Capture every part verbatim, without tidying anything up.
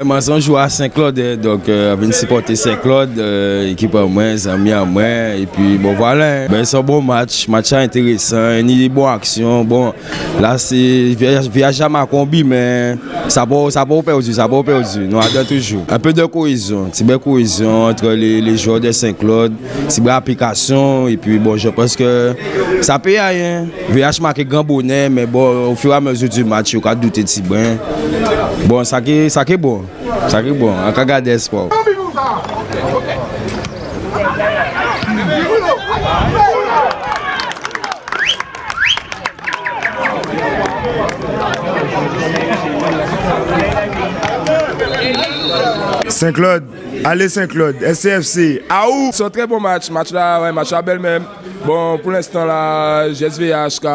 Mwen sé on jwè a Sen-Klod, en, donk, euh, vin sipòté Sen-Klod, euh, ékip an mwen, zanmi an mwen, épi bon, vwala, en. Ben, sé on bon match, match-la entérésan, ni bon aksyon, bon, la sé, V H, V H ja maké on bi, mé sa pa, sa pa pèdi, sa pa pèdi, nou adan toujou. Un peu de cohésion, tibwen kohézyon ant lé, lé jwè dè Sen-Klod, tibwen aplikasyon, épi bon, je pense que sa pé ay, en. V H maké gran bonè, mé bon, au fur et à mesure du match, yo ka douté tibwen. Bon, sa ki, sa ki bon. Sa ki bon, an ka gadé èspò. Sen-Klod, alé Sen-Klod, S C F C, aou! Sé on trè bon match, match-la, wè, match-la bèl menm. Bon, pou lenstan la, G S V H ka,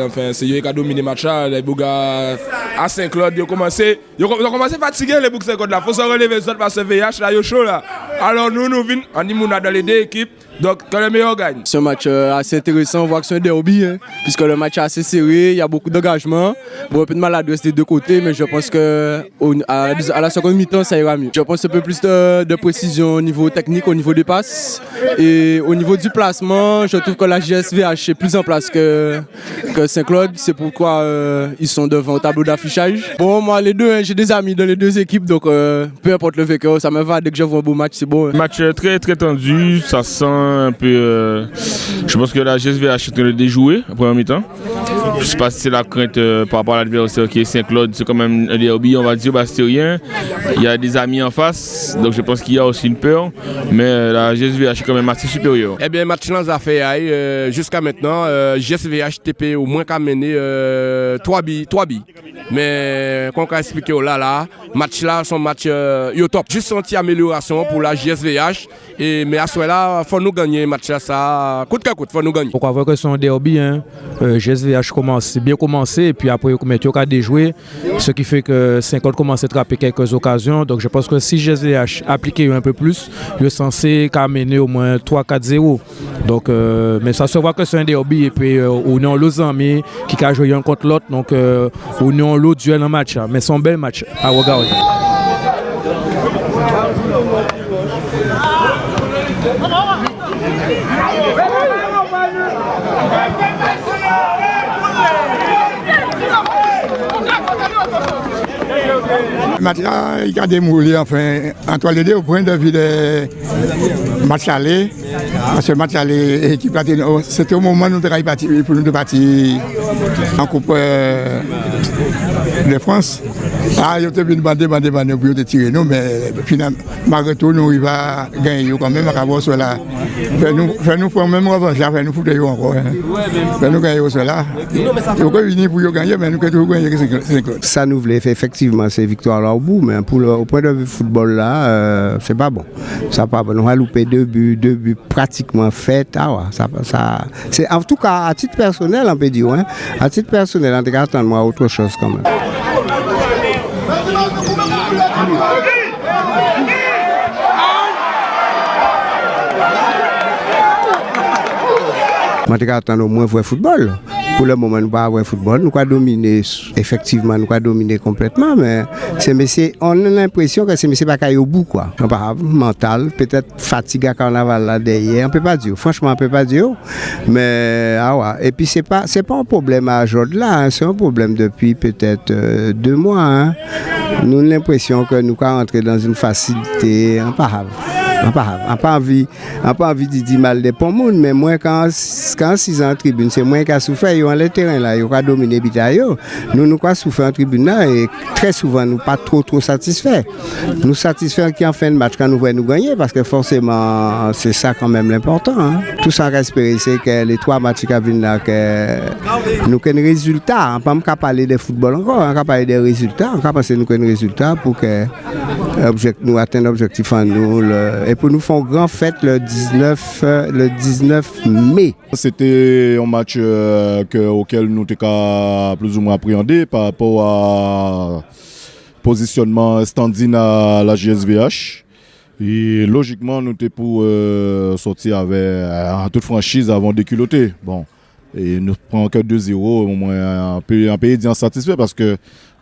anfen, sé yo ka dominé match-la, lé boug a Sen-Klod, yo koumansé Yo, yo koumansé fatigé, lé boug Sen-Klod la. Fo sa rélévé zòt, paskè V H la, yo cho la. Alò nou, nou vin, an ni moun adan lé dé ékip. Donc, que le meilleur gagne. C'est un match, euh, assez intéressant, on voit que c'est un derby, hein, puisque le match est assez serré, il y a beaucoup d'engagement. Bon, un peu de maladresse des deux côtés, mais je pense que au, à, à la seconde mi-temps, ça ira mieux. Je pense un peu plus de, de précision au niveau technique, au niveau des passes. Et au niveau du placement, je trouve que la G S V H est plus en place que que Saint-Claude, c'est pourquoi, euh, ils sont devant au tableau d'affichage. Bon, moi, les deux, hein, j'ai des amis dans les deux équipes, donc, euh, peu importe le vainqueur, ça me va. Dès que je vois un beau match, c'est bon, hein. Match, euh, très, très tendu, ça sent un peu, euh, je pense que la G S V H est en train de déjouer en première mi-temps. Je sais pas si c'est la crainte, euh, par rapport à l'adversaire qui est Saint-Claude, c'est quand même un derby, on va dire, bastérien. Il y a des amis en face, donc je pense qu'il y a aussi une peur. Mais, euh, la G S V H est quand même assez supérieure. Ében, match-la, zafè a'y, euh, jusqu'à maintenant, euh, G S V H té pé omwen ka mennen, euh, twa bi, twa bi. Mé, kon ka èspliké'w la, la, match-la, sé on match, euh, yo top. Jis on ti amélioration pou la G S V H. É, mé aswè-la, fò nou gannyé match-la, sa, kout ke kout, fò nou gannyé. Ou ka vwè ke sé on derby, hein. Euh, G S V H koumansé, bien koumansé, épi apré, yo mèt yo ka déjwé. Ce qui fait que Saint-Claude commence à attraper quelques occasions. Donc, je pense que si G S V H applique un peu plus, yo sansé ka mennen omwen twa kat zéro. Donc, euh, mé sa sé vré ke sé on derby, épi, euh, ou ni on lot zanmi ki ka jwé yonn kont lot. Donc, euh, ou ni on lot duel an match, hein. Mé sé on bel match à regarder. Match-la, i ka déwoulé, anfen, ant lé dé, o pwen de vi de match alé. Paske match alé, ékip-la té, sé té on moman nou té kay pati, pou nou té pati an Koup, euh, de Frans. A, yo té vin bandé, bandé, bandé, pou yo té tiré nou, mé finalman, malgré tou, nou rivé gannyé yo kanmenm, ak aswè-la. Fò nou, fò nou pran menm révanj-la, fò nou fout yo ankò, en. Fò nou gannyé yo aswè-la. Yo ké vini pou yo gannyé, mé nou ké toujou gannyé Saint-Claude. Sa nou vlé fè, éfektivman, sé viktwa-la o bout, mé pou le, o pwen de vi foutbol-la, euh, sé pa bon. Sa pa bon. Nou ka loupé dé bi, dé bi pratikman fet. A wè, sa, sa, sé, an tou ka, a tit pèsonel, an pé di, en. A tit pèsonel, an té ka atann mwen a ot choz kanmenm. Mwen té ka atann omwen vré foutbol. Pou le moman, nou pa wè foutbol, nou ka dominé, éfektivman, nou ka dominé konplètman, mé sé mésié, on a lenprésion ke sé mésié pa kay o bout, kwa. An pa, mantal, pétet fatig a kannaval-la dèyè, an pé pa di, franchman, an pé pa di. Mé, a wè, épi sé pa, sé pa on pwoblem a jòdla, en, sé on pwoblem dépi pétet, euh, dé mwa, en. Nou ni lenprésion ke nou ka rantré dan on fasilité, an pa, an pa, an pa anvi An pa anvi di, di mal de pon moun, mé mwen, kan, kan an siz an tribin, sé mwen ka soufè, yo anlè téren-la, yo ka dominé bit a yo. Nou, nou ka soufè an tribin-la, é trè souvan, nou pa two, two satisfè. Nou satisfè ki an fen de match, kan nou vwè nou gannyé, paske fòséman, sé sa kanmenm lenpòtan, en. Tou sa an ka èspéré, sé ke lé twa match ki ka vin la, ke nou ké ni rézilta. An pa ka palé de foutbol ankò, an ka palé de rézilta, an ka pansé nou ké ni rézilta pou ke Objek-, nou atenn objektif an nou, le, é pou nou fè on gran fet le diznef, le diznef mé. Sé té on match, euh, ke, okel nou té ka plizoumwen apréandé pa rapò a pozisionnman standing a la G S V H. É lojikman, nou té pou, euh, sòti avè, an tout franchiz, avè on dékiloté. Bon, é nou pran ke dé zéro, omwen, an pé, an pé di an satisfè, paske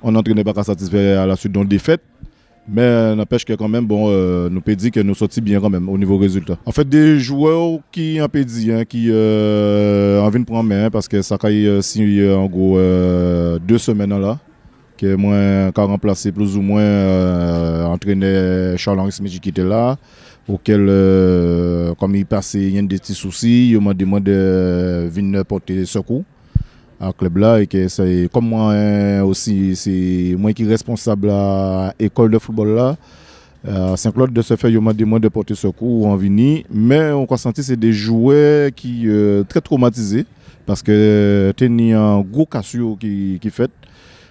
on antrenè pa ka satisfè a la suit d'on défet. Mé, euh, n'anpèch ke kanmenm, bon, euh, nou pé di ke nou sòti byen kanmenm o nivo rézilta. Anfèt, dé jwè ki an pé di, en, ki, euh, an vin pran men, paske sa kay, euh, si, euh, an gwo, euh, dé semèn la, ke mwen ka ranplasé plizoumwen, euh, antrénè Charles-Henri Smith ki té la, okèl, euh, kòm i pasé yonndé ti sousi, yo mandé mwen dè vin pòté sékou a klèb-la, é ke sé, kòm mwen, euh, osi, sé mwen ki rèsponsab a lékòl dè foutbòl-la, euh, Saint-Claude, dè sé fè, yo mandé mwen dè pòté sékou an vini, mé ou ka santi sé dé jwè ki, euh, trè twomatizé, paske té ni an gwo kas yo ki, ki fèt.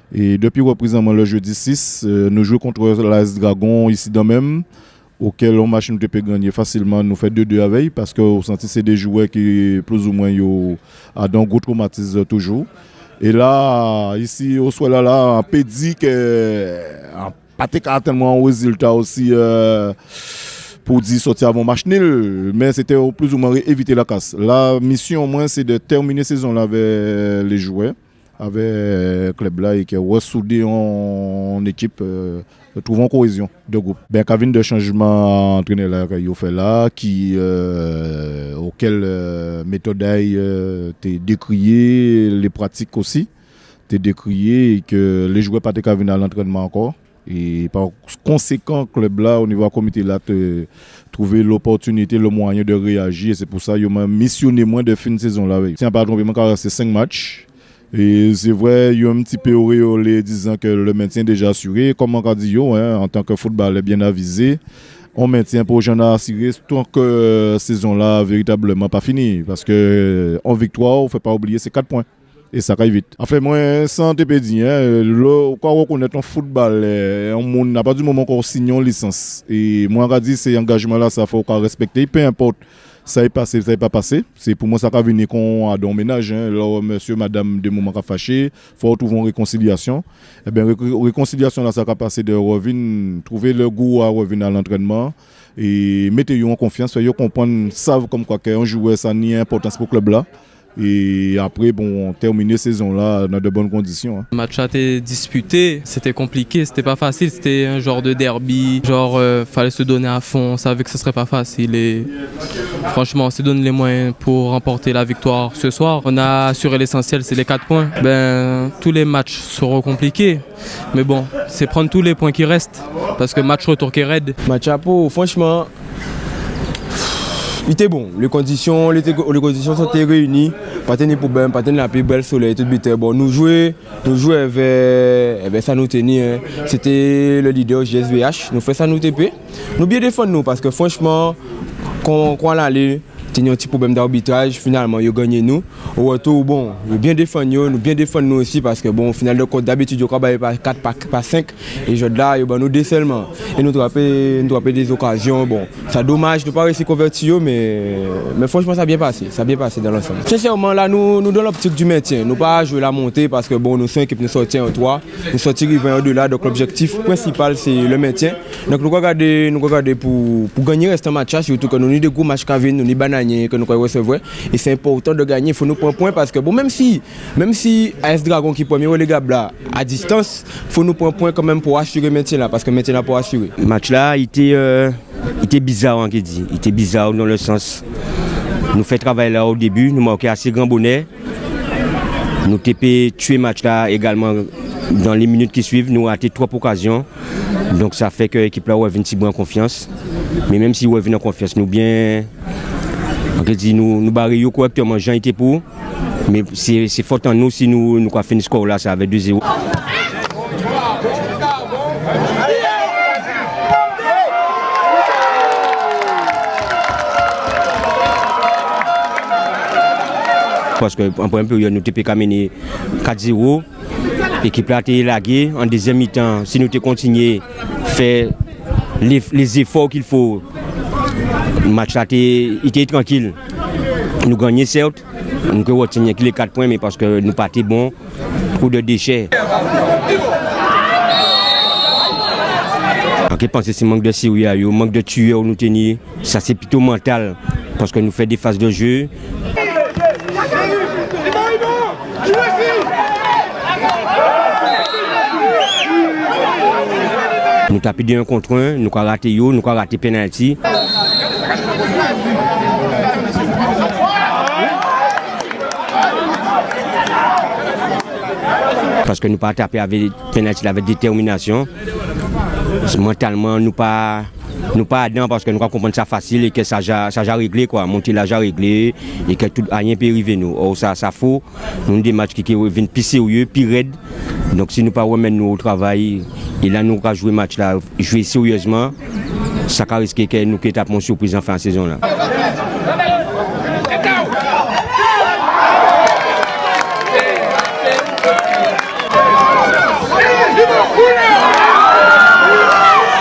É dépi rèpriz an mwen lè jédi sis, euh, nou jwé kont l'A S Dragon isidan menm, okèl on match nou té pé gannyé fasilman, nou fè dé dé avè'y, paske ou santi sé dé jwè ki plizoumwen yo adan gwo twomatizm toujou. É la, isi, oswè-la, la, an pé di ke an pa té ka atann mwen on rézilta osi, euh, pou di sòti avè on match nil, mé sé té plizoumwen évité lakas. La, misyon mwen, sé dè tèminé sézon-la avè lé jwè, avè klèb-la, é ke rèsoudé on, on ékip, euh, trouvé on kohézyon dè gwoup. Ben, ka vin dè chanjman antrénè-la ke yo fè la, ki, euh, okèl, euh, métòd a'y, euh, té dékriyé, lé pratik osi té dékriyé, é ke lé jwè pa té ka vin a lantrènman ankò. É pa konsékan, klèb-la, o nivo a komité-la, té trouvé lopòtinité, lè mwayen dè réyaji, é sé pou sa yo mwen, misyoné mwen dè fin sézon-la, wi. Si an pa tronpé mwen, ka rèsté senk match. É sé vré, yo on ti pé oréyolé, dizan ke lè mentyen déja asiré, kòm an ka di yo, en, antan ke foutbalè byen avizé, on mentyen poko janm asiré, tan ke sézon-la véritabman pa fini, paske on viktwa, ou fò pa oubliyé, sé kat pwen. É sa kay vit. Anfen, mwen, sa an té pé di, en, lè ou ka rèkonèt on foutbalè, on moun, apati di moman ke ou siyen on lisans. É mwen, an ka di, sé angajman-lasa, fò ou ka rèspèkté'y, pé enpòt sa i pasé, sa i pa pasé. Sé pou mwen, sa ka vini kon adan on ménaj, en. Lè ou wè mésyé, madanm, dé moman ka faché, fò ou trouvé on rékonsilyasyon. Ében, réko-, rékonsilyasyon-lasa ka pasé dè rèvin, trouvé lè gou a rèvin a lantrènman, é mété yo an konfyans, fè yo konprann, sav kòmkwa ke on jwè, sa ni enpòtans pou klèb-la. É apré, bon, tèminé sézon-la dan dè bòn kondisyon, en. Match-la té dispité, sé té konpliké, sé té pa fasil, sé té on janr dè derby, janr, euh, falé sé doné a fon, on savé ke sé sré pa fasil é franchman, on sé doné lé mwayen pou ranpòté la viktwa sé swar. On a asiré lésansyèl, sé lé kat pwen. Ben, tout lé match sèré konpliké, mé bon, sé prann tout lé pwen ki rès, paske match rétou ki rèd. Match-la, pou, franchman, I té bon. Lé kondisyon, lé té, lé kondisyon sa té réyini. Pa té ni pwoblèm, pa té ni lapli, bèl solèy, tout biten. Bon, nou jwé, nou jwé avè, avè sa nou té ni, en. Sé té lè lidè J S V H. Nou fè sa nou té pé. Nou byen défann nou, paske franchman, kon, kon a lalé, té ni on ti pwoblèm d'arbitraj, finalman, yo gannyé nou. O rètou, bon, yo byen défann yo, nou byen défann nou osi, paske, bon, o final dè kont, dabitid, yo ka ba yo pa kat, pa, pa senk, é jòdla, yo ban nou dé sèlman. É nou trapé, nou trapé dé zokazyon, bon, sa domaj, nou pa réyisi konvèti yo, mé, mé franchman, sa byen pasé, sa byen pasé dan lansanm. Sensèman, la, nou, nou dan loptik di mentyen, nou pa jwé la monté, paske, bon, nou sé on ékip, nou sòti an twa, nou sòti rivé an dé la, donk lobjèktif prensipal, sé lè mentyen. Donk nou ka gadé, nou ka gadé pou, pou gannyé rèstan match-la, sirtou ke nou ni dé gwo match ka vin, nou ni Bananier ke nou ka rèsèvwè. É sé enpòtan dè gannyé, fò nou pran pwen paske, bon, menm si, menm si A S Dragon ki prèmyé rélégab-la a distans, fò nou pran pwen kanmenm pou asiré mentyen-la, paske mentyen-la pa asiré. Match-la, i té, euh, i té biza, an ké di. I té biza dan lè sans nou fè travay-la o débi, nou maké asé gran bonè. Nou té pé tjwé match-la égalman dan lé minit ki suiv, nou raté twòp okazyon. Donk sa fè ke ékip-la rèvin tibwen an konfyans. Mé menm si rèvin an konfyans, nou byen, an ké di nou, nou baré yo kòrèktèman jan i té pou. Mé sé, sé fòt an nou si nou, nou ka fini skò-lasa avè dé zéwo. Paske an prèmyé péryòd, nou té pé ka mennen kat zéwo. Ékip-la té lagé. An dézyèm mitan, si nou té kontinyé fè lé, lé zéfò kil fo, match-la té, i té trankil. Nou gannyé, sèt, nou ké rètyenn yenki lé kat pwen, mé paske nou pa té bon. Kou dè déchè. An ké pansé sé mank dè sérié a yo, mank dè tiyè nou té ni, sa sé pito mantal, paske nou fè dé faz dè jé. Nou tapé dé en kont en, nou ka raté yo, nou ka raté penalti. Paskè nou pa tapé avè penalti-la avè détèminasion. Mantalman, nou pa, nou pa adan paskè nou ka konprann sa fasil é kè sa ja, sa ja réglé, kwa. Monté-la ja réglé, é kè tout, ayen pé rivé nou. Ò, sa, sa fo. Nou ni dé match ki, ki vin pi sérié, pi rèd. Donk, si nou pa rèmèt nou o travay, é la nou ka jwé match-la, jwé sérièzman, sa ka riské kè nou ké tapé on sipriz an fen a sézon-la.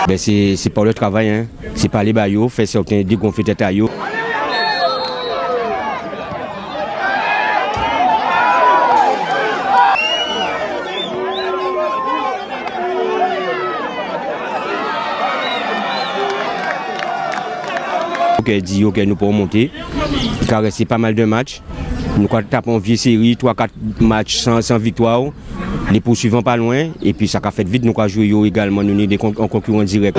Ben, sé, sé pa le travay, en. Sé palé ba yo, fè sèten dégonflé tèt a yo. Kè di yo kè nou poko monté. I ka rèsté pa mal dè match. Nou ka tapé on vié séri, twa, kat match san, san viktwa. Lé pousuivan pa lwen, épi sa ka fèt vit, nou ka jwé yo égalman, nou ni dé kon-, on konkiran dirèk.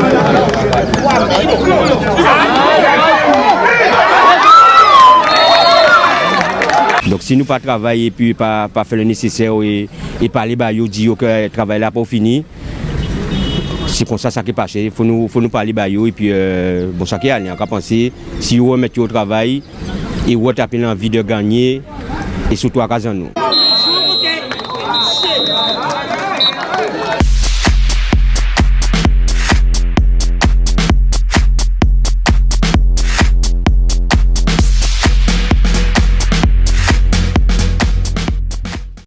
Donk, si nou pa travay épi pa, pa fè le nésésè é, é palé ba yo, di yo kè travay-la poko fini, sé konsa sa ké pasé. Fo nou, fo nou palé ba yo, épi, euh, bon, sa ké alé, an ka pansé, si yo rèmèt yo o travay, é wè tapé lanvi dè gannyé, é sitou a kaz an nou.